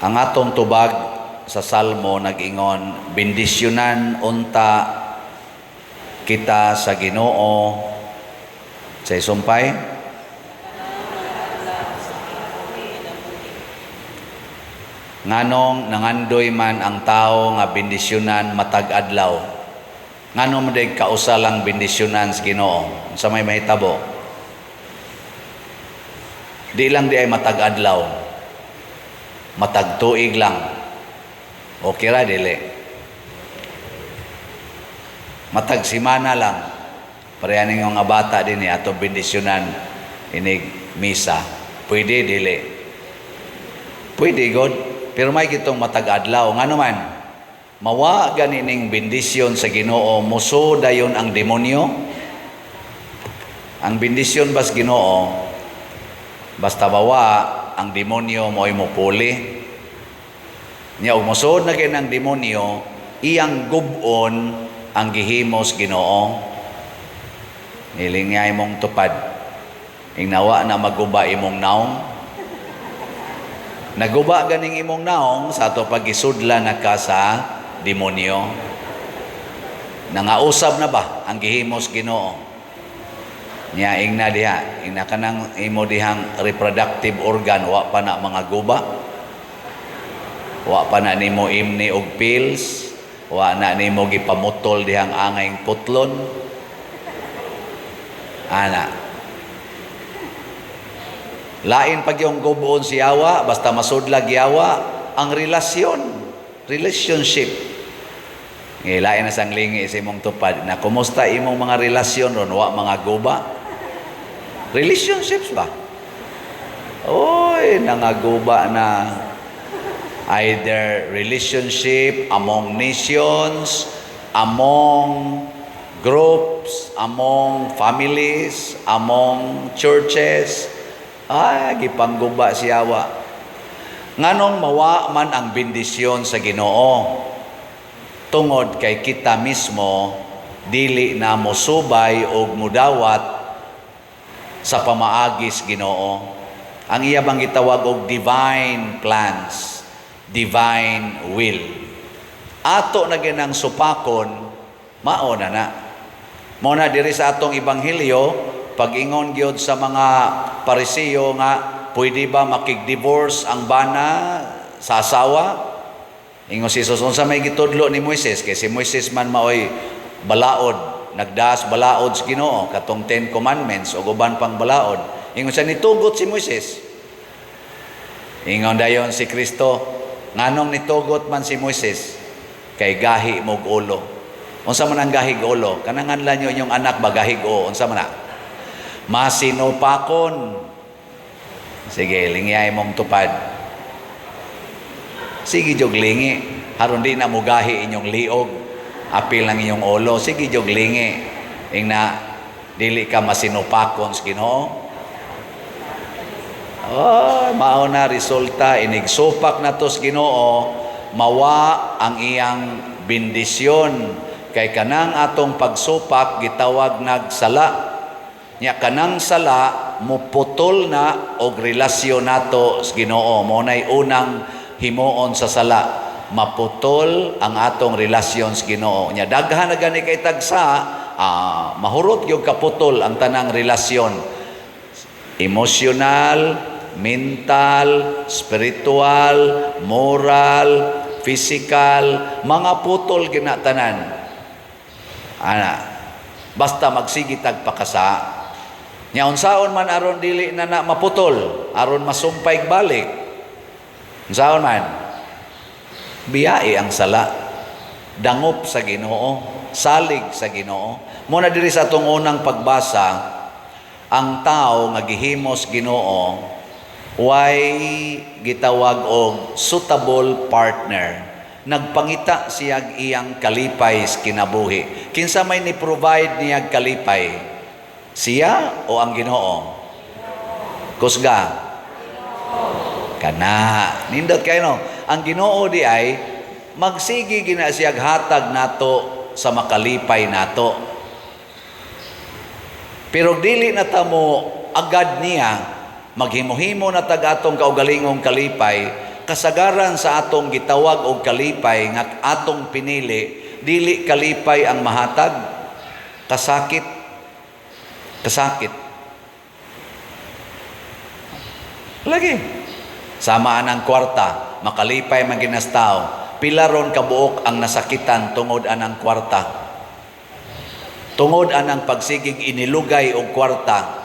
Ang atong tubag sa Salmo nag-ingon, bendisyonan unta kita sa Ginoo sa isumpay. Nganong nangandoy man ang tao nga bendisyonan matag adlaw? Nganong man kausa lang bendisyonan sa Ginoo? Unsa may mahitabo? Di lang di ay matag adlaw, matag tuig lang. Okay ra, dili? Matag simana lang. Pareha ning nga bata din eh, ato bendisyonan inig misa. Pwede, dili? Pwede god. Pero may kitong matag adlaw. Ngano man? Mawa gani ning bendisyon sa Ginoo, muso dayon ang demonyo. Ang bendisyon bas Ginoo, basta bawa ang demonyo mo'y mupuli. Nya og mosuod na kay ng demonyo, iyang gub-on ang gihimos Ginoo. Nilingay mong tupad. Ingnawa na maguba imong naong. Naguba ganing imong naong sa ato pagisudla na ka sa demonyo. Nangausab na ba ang gihimos Ginoo? Nya ingna diha, ingna kanang imo dihang reproductive organ wa pa na mga guba. Wa pa na nimo imni og pills, wa na nimo gipamutol dihang angayng putlon. Ana. Lain pag yung guboon si yawa, basta masudlag yawa, ang relasyon, relationship. Ngay lain na sang lingi sa imong tupad na kumusta imong mga relasyon ron, wa mga guba? Relationships ba? Oy, nangaguba na, either relationship among nations, among groups, among families, among churches. Ay, gipangguba siya wa. Nganong mawa man ang bendisyon sa Ginoo? Tungod kay kita mismo dili na mosubay og mudawat sa pamaagis Ginoo. Ang iya bang gitawag og divine plans, divine will. Ato na ginang supakon, mao na na. Mao na diri sa atong ebanghelyo, pag-ingon gyud sa mga Pariseo nga pwede ba makig-divorce ang bana sa asawa? Ingon si Jesus, unsa may gitudlo ni Moises? Kay si Moises man maoy balaod, nagdas balaod sa Ginoo, katong Ten Commandments ug uban pang balaod. Ingon siya, nitugot si Moises. Ingon dayon si Kristo, nganong nitugot man si Moises? Kay gahi mog ulo. Unsa man ang gahig ulo? Kanang nganlan nyo inyong anak ba gahig o? Unsa man na? Masinupakon. Sige, lingiyay mong tupad. Sige, jog lingi. Haron di na mugahi inyong liog. Apil ang inyong ulo. Sige, jog lingi. Ingna, dili ka masinupakon sa Ginoo. Oh, mao na resulta, inigsupak na to sa Ginoo, mawa ang iyang bendisyon kay kanang atong pagsupak gitawag nagsala. Nya kanang sala muputol na og relasyon nato sa Ginoo. Mo nay unang himuon sa sala, maputol ang atong relasyon sa Ginoo. Nya daghan na gani kay tagsa, mahurot gyud kaputol ang tanang relasyon, emotional, mental, spiritual, moral, physical, mga putol ginatanan. Ana, basta magsige tag pakasa. Nya unsaon man aron dili na na maputol, aron masumpay balik? Unsaon man? Biyae ang sala. Dangop sa Ginoo, salig sa Ginoo. Mo na diri sa atong unang pagbasa, ang tao nga gihimos Ginoo way gitawag og suitable partner. Nagpangita siyag iyang kalipay sa kinabuhi. Kinsa may ni provide niyag kalipay? Siya o ang Ginoo? Kusga. Kana, nindot kayo no. Ang Ginoo di ay magsige gina siyag hatag nato sa makalipay nato. Pero dili na ta mo agad niya, maghimo-himo na tag atong kaugalingong kalipay, Kasagaran sa atong gitawag og kalipay nga atong pinili, dili kalipay ang mahatag, kasakit, kasakit. Lagi. Sama anang kwarta, makalipay man ginas tao. Pila ron kabuok ang nasakitan tungod anang kwarta? Tungod anang pagsigig inilugay og kwarta.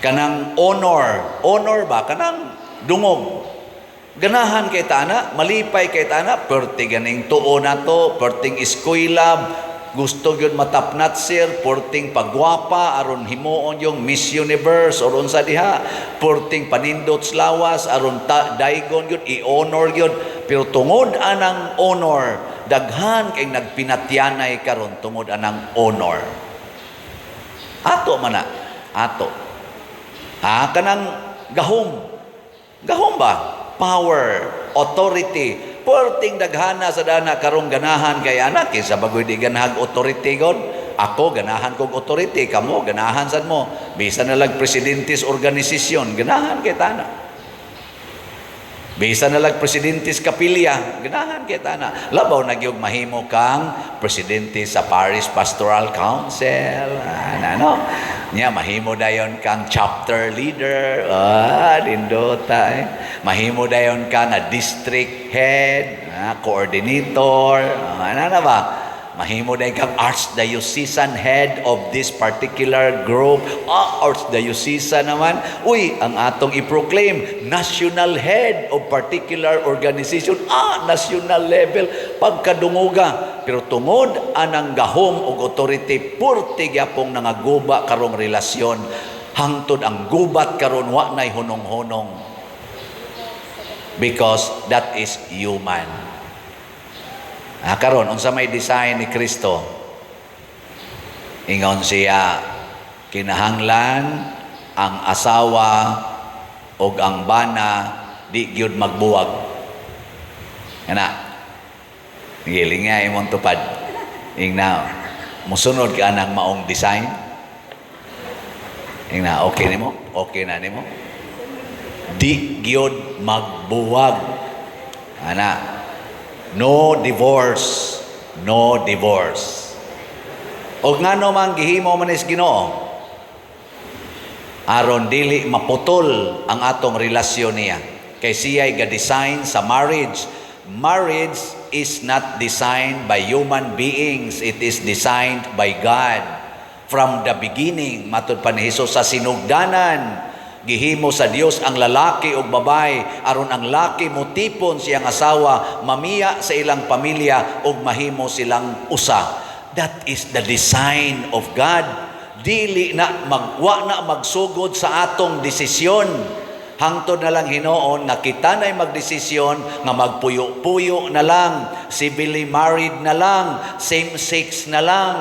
Kanang honor, honor ba? Kanang dungog. Ganahan kay tana, malipay kay tana, perti ganing tuo na to, perting eskwela, gusto gyud matapnat sir, perting pagwapa aron himuon yung Miss Universe or unsa diha, perting panindot sa lawas aron ta, daygon gyud, i-honor gyud. Pero tungod anang honor, daghan kay nagpinatyanay karon tungod anang honor. Ato man na, ato. Ha, kanang gahom. Gahom ba? Power, authority. Perting daghana sa dana karong ganahan kay anak kinsa bagoy di ganahag authority god. Ako ganahan kog authority, kamo ganahan sad mo. Bisan na lang presidentes organisasyon, ganahan kay tana. Bisan na lang presidentes kapilya, ganahan kay tana. Labaw na gyud mahimo kang presidente sa Parish Pastoral Council. Ano, no? Nya mahimo dayon kang chapter leader. Ah, nindota eh. Mahimo dayon ka nga district head, coordinator. Ah, ano na ba? Mahimo dayon kang archdiocesan head of this particular group. Ah, archdiocesan naman. Uy, ang atong i-proclaim, national head of particular organization. Ah, national level. Pagkadunguga. Pero tungod anang gahom og authority, purti gyapong nangaguba karong relasyon. Hangtod ang gubat karon wa nay hunong-hunong. Because that is human. Ah, karon unsa may design ni Kristo? Ingon siya, kinahanglan ang asawa og ang bana di gyud magbuwag. Kana. Giling nga imong tupad. Ingna, musunod ka nang maong design. Ingna, okay nimo? Okay na nimo? Di gyud magbuwag. Ana. No divorce, no divorce. Og ngano man gihimo man is Ginoo? Aron dili maputol ang atong relasyon niya. Kay siya'y ga-design sa marriage. Marriage is not designed by human beings. It is designed by God. From the beginning, matud pa ni Jesus sa sinugdanan, gihimo sa Dios ang lalaki ug babae aron ang laki motipon siyang asawa, mamiya sa ilang pamilya ug mahimo silang usa. That is the design of God. Dili na magwa na magsugod sa atong desisyon. Hangtod na lang hinuon nga kita na'y magdesisyon nga magpuyo-puyo na lang, civilly married na lang, same sex na lang.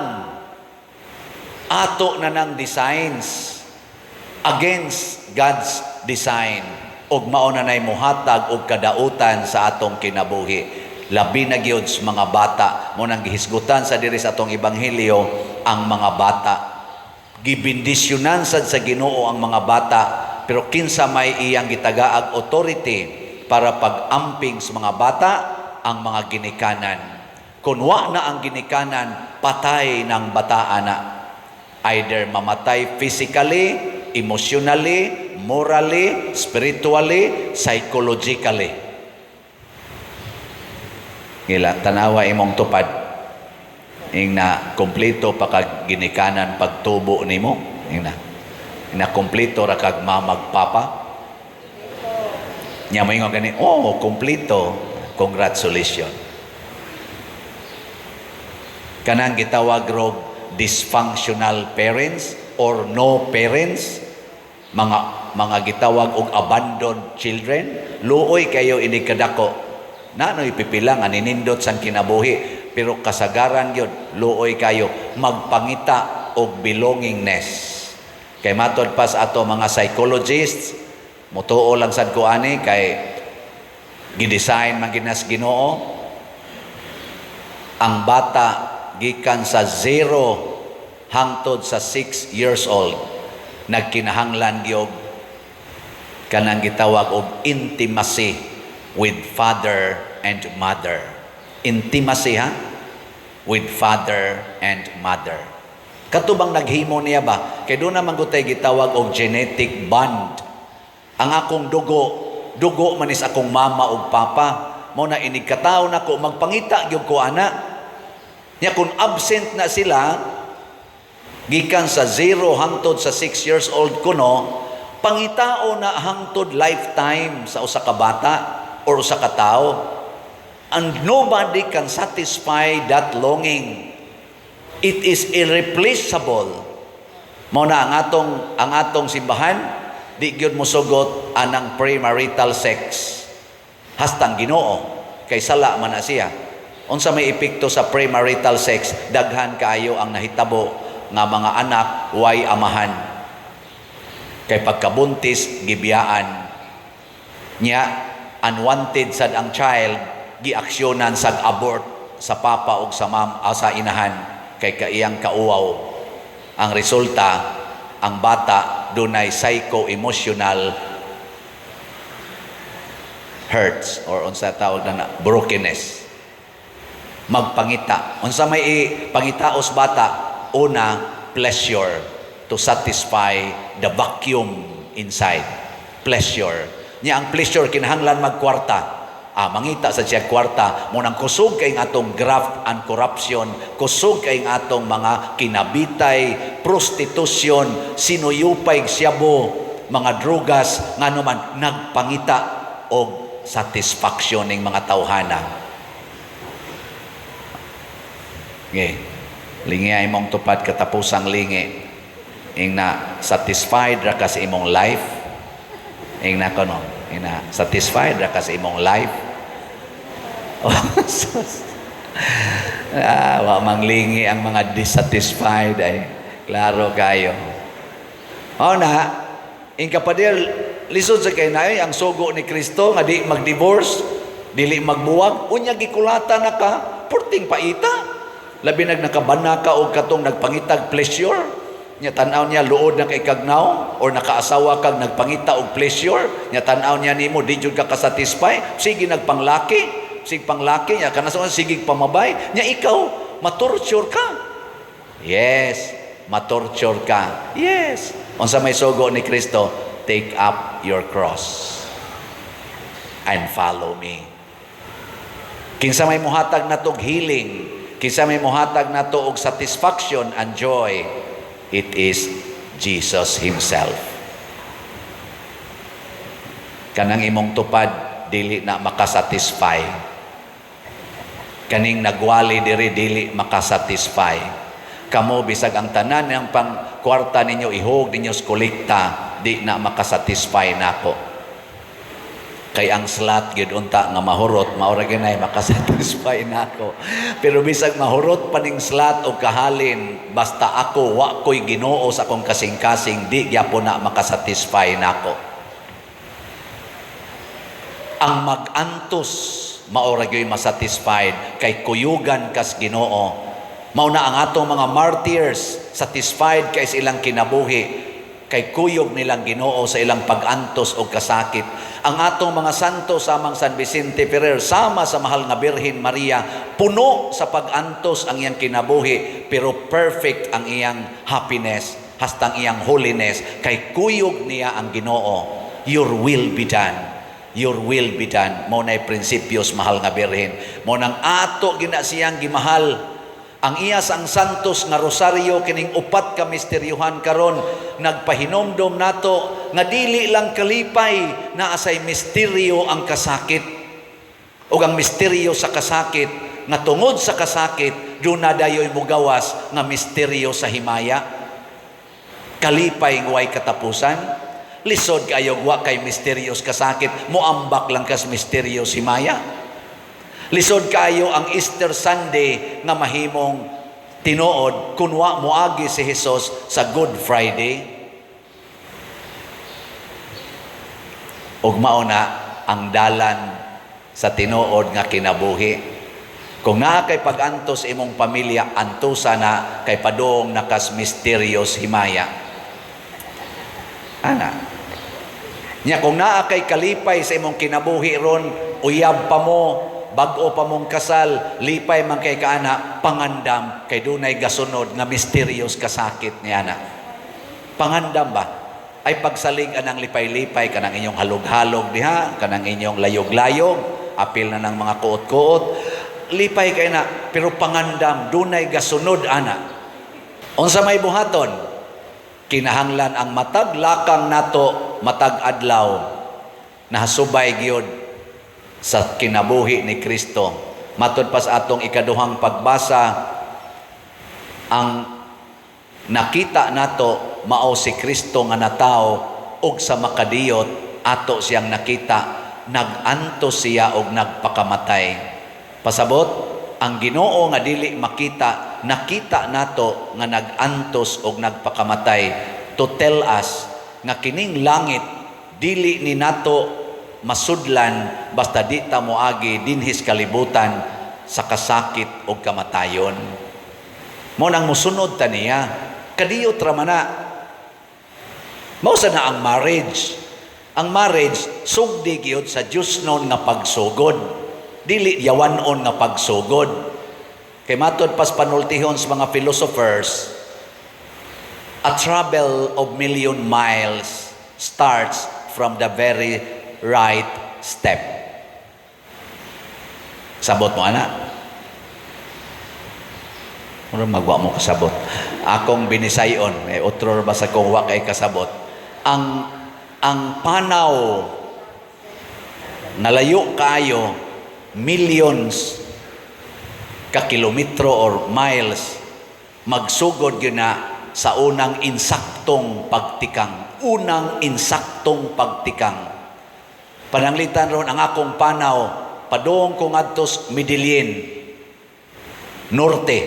Ato na ng designs against God's design ug mao na nay muhatag og kadautan sa atong kinabuhi, labi na gyud sa mga bata. Mao nang gihisgutan sa diri sa atong ebanghelyo ang mga bata. Gibendisyonan sad sa Ginoo ang mga bata, pero kinsa may iyang gitagaag authority para pag-amping sa mga bata? Ang mga ginikanan. Kung wa na ang ginikanan, patay ng bataan na. Either mamatay physically, emotionally, morally, spiritually, psychologically. Ngila, tanawa imong tupad. Ingna, kompleto pa kag ginikanan pagtubo nimo. Ingna. Ingna, kompleto ra kag mamag papa. Nya mo ingon gani, "Oh, kompleto. Congratulations." Kanang gitawag rog dysfunctional parents or no parents, mga gitawag og abandoned children, luoy kayo ini kadako. Nanoy pipila nga ninindot sang kinabuhi, pero kasagaran gyud luoy kayo magpangita og belongingness. Kay matod pa sa ato mga psychologists, mutuo lang sad ko ani kay gidesign man ginas Ginoo, ang bata gikan sa 0 hangtod sa 6 years old nagkinahanglan gyud kanang gitawag og intimacy. with father and mother. Intimacy, ha? With father and mother. Kato bang naghimo niya ba? Kay duna man gutay gitawag og genetic bond. Ang akong dugo, dugo man is akong mama ug papa. Mao na inig katawo nako, magpangita gyud ko ana. Nya kung absent na sila gikan sa 0 hangtod sa 6 years old kuno, pangitao na hangtod lifetime sa usa ka bata or usa ka tawo. And nobody can satisfy that longing. It is irreplaceable. Mao na ang atong simbahan di gyud mosugot anang premarital sex. Hastang Ginoo kay sala man na siya. Unsa may epekto sa premarital sex? Daghan kaayo ang nahitabo nga mga anak way amahan. Kay pagkabuntis, gibiyaan. Nya unwanted sad ang child, giaksyonan sad abort sa papa ug sa mam ah, sa inahan kay kaiyang kauwaw. Ang resulta, ang bata dunay psycho-emotional hurts or unsa tawag na, brokenness. Magpangita. Unsa may pangitaos bata? Una, pleasure, to satisfy the vacuum inside. Pleasure. Nya ang pleasure kinahanglan magkwarta. Ah, mangita sa siya kwarta mo nang kusog kay atong graft and corruption, kusog kay atong mga kinabitay, prostitution, sinuyupay siyabo, mga drogas, ngano man nagpangita og satisfaction ning mga tawhana. Okay. Lingi ay imong tupad katapusang lingi. Ing na satisfied ra ka sa imong life. Ing na kono, ing na satisfied ra ka sa imong life. Oh, sus. Ah, wa manglingi ang mga dissatisfied ay. Klaro kayo. O na, ing kapader, lisod sa kay naay ang sugo ni Kristo nga di mag-divorce, dili magbuwag, unya gikulata na ka, purting paita. Labi nag nakabana ka og katong nagpangitag pleasure. Nya tan-aw niya luod na kay kagnaw or nakaasawa kag nagpangita og pleasure, nya tan-aw niya nimo di jud ka kasatisfy, sige nagpanglaki, sige panglaki nya kana sa sige pamabay, nya ikaw matorture ka. Yes, matorture ka. Yes. Unsa may sugo ni Kristo? Take up your cross and follow me. Kinsa may muhatag nato og healing, kinsa may muhatag nato og satisfaction and joy, it is Jesus himself. Kanang imong tupad dili na makasatisfy. Kaning nagwali diri dili makasatisfy. Kamo bisag ang tanan ng pang kwarta ninyo ihog ninyo sa kolekta, di na makasatisfy nako. Kay ang slot gyud unta nga mahurot, mao ra gyud makasatisfy nako. Pero bisag mahurot pa ning slot og kahalin, basta ako wa ko'y Ginoo sa akong kasing-kasing, di gyapon na makasatisfy nako. Ang mag-antos mao ra gyud masatisfied kay kuyugan kas Ginoo. Mao na ang atong mga martyrs, satisfied kay sa ilang kinabuhi kay kuyog nilang Ginoo sa ilang pag-antos og kasakit. Ang atong mga santo samang San Vicente Ferrer, sama sa mahal nga Birhen Maria, puno sa pag-antos ang iyang kinabuhi, pero perfect ang iyang happiness hastang iyang holiness kay kuyog niya ang Ginoo. Your will be done. Your will be done. Mao na'y prinsipyos mahal nga Birhen. Mao nang ato gina siyang gimahal. Ang iya sa ang Santos nga Rosaryo, kining upat ka misteryuhan karon, nagpahinomdom nato nga dili lang kalipay, naa say misteryo ang kasakit. Ug ang misteryo sa kasakit nga tungod sa kasakit duna dayoy mugawas nga misteryo sa himaya. Kalipay nga way katapusan. Lisod kayo wa kay misteryos kasakit, moambak lang kas misteryos himaya. Lisod kayo ang Easter Sunday nga mahimong tinuod kun wa moagi si Jesus sa Good Friday. Ug mao na ang dalan sa tinuod nga kinabuhi. Kung naa kay pag-antos imong pamilya, antosa na kay padung nakas misteryos himaya. Ana. Nya kung naa kay kalipay sa imong kinabuhi ron, Uyab pa mo, bag-o pa mong kasal, lipay man kay kaana, pangandam kay dunay gasunod nga mysterious kasakit niya na. Pangandam ba? Ay pagsalig anang lipay-lipay kanang inyong halog-halog diha, kanang inyong layog-layog, apil na ng mga kuot-kuot. Lipay kay na, pero pangandam dunay gasunod ana. Unsa may buhaton? Kinahanglan ang matag lakang nato, matag adlaw, nahasubay gyud sa kinabuhi ni Kristo. Matod pa sa atong ikaduhang pagbasa, ang nakita nato mao si Kristo nga natawo ug sa makadiyot ato siyang nakita, nag-antos siya og nagpakamatay. Pasabot, ang Ginoo nga dili makita, nakita nato nga nag-antos og nagpakamatay to tell us nga kining langit dili ni nato masudlan basta di ta moagi dinhis kalibutan sa kasakit og kamatayon. Mao nang musunod ta niya. Kadiyot ra man na. Mao sa na ang marriage. Ang marriage sugdi gyud sa Diyosnon nga pagsugod. Dili yawanon nga pagsugod. Kay matod pas panultihon sa mga philosophers, a travel of million miles starts from the very right step. Sabot mo, ana? Mura magwa mo kasabot. Akong binisayon, eh, otro ba sa kung wa kay kasabot. Ang panaw nalayo kaayo, millions ka kilometro or miles, magsugod gyud na sa unang insaktong pagtikang, unang insaktong pagtikang. Pananglitan ron ang akong panaw padung ko ngadto sa Medellin, norte,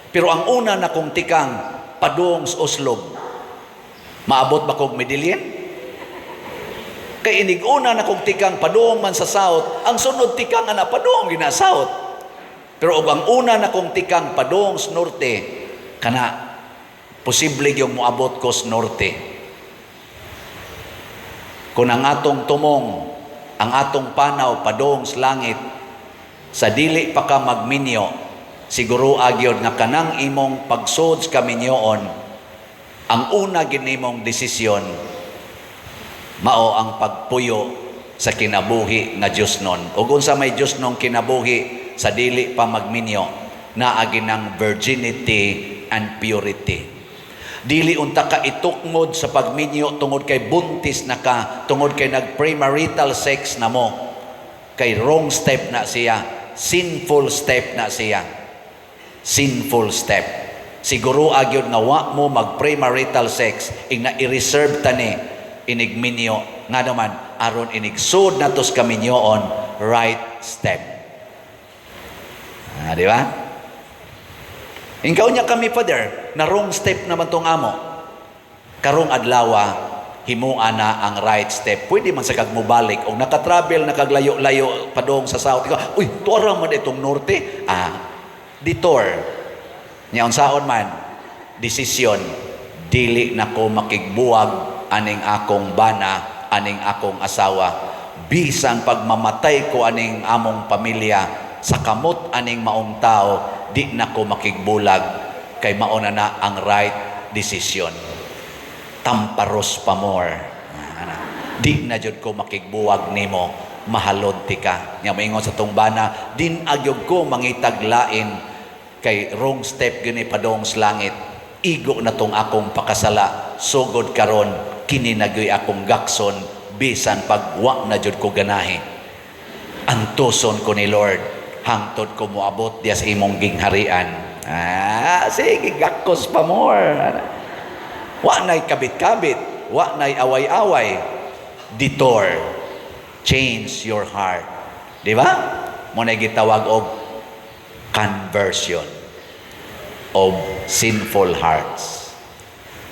pero ang una na kong tikang padung sa Oslob, maabot ba kog Medellin? Kay inig una na kong tikang padung man sa south, ang sunod tikang ana padung gina south. Pero og ang una na kong tikang padung sa norte, kana posible yung moabot ko sa norte. Kung ang atong tumong, ang atong panaw padung sa langit, sa dili pa ka magminyo, siguro agyod nga kanang imong pagsud sa kaminyoon, ang una ginimong desisyon mao ang pagpuyo sa kinabuhi nga Diyosnon. Ug unsa may Diyosnong kinabuhi sa dili pa magminyo, naagi ng virginity and purity. Dili unta ka itukmod sa pagminyo tungod kay buntis na ka, tungod kay nag-premarital sex na mo. Kay wrong step na siya, sinful step na siya. Sinful step. Siguro agyod nga wa mo mag-premarital sex, ing na i-reserve tani inig minyo nga naman aron inigsud nato sa kaminyoon, right step. Ah, di ba? Ikaw niya kami, Father, na wrong step naman tong amo. Karong adlawa, himua na ang right step. Pwede man sa kag mobalik. O nakatravel, nakaglayo-layo padong sa south. Ikaw, "Uy, tuara man itong norte." Ah, detour. Nya unsaon man, desisyon, dili na ko makigbuwag aning akong bana, aning akong asawa. Bisan pagmamatay ko aning among pamilya, sa kamot aning maong tao, di na ko makigbulag kay mao na na ang right decision. Tamparos pa more. Ah, ana. Di na jud ko makigbuwag nimo, mahalon ti ka. Nya moingon sa tong bana, din agyog ko mangitag lain kay wrong step gini padong sa langit. Igo na tong akong pakasala, sugod karon kini na gyoy akong gakson bisan pag wa na jud ko ganahi. Antuson ko ni Lord hangtod ko moabot diya sa imong gingharian. Ah, sige, gakos pa more. Wa na'y kabit-kabit, wa na'y away-away. Detour. Change your heart. Di ba? Mao na gitawag og conversion of sinful hearts.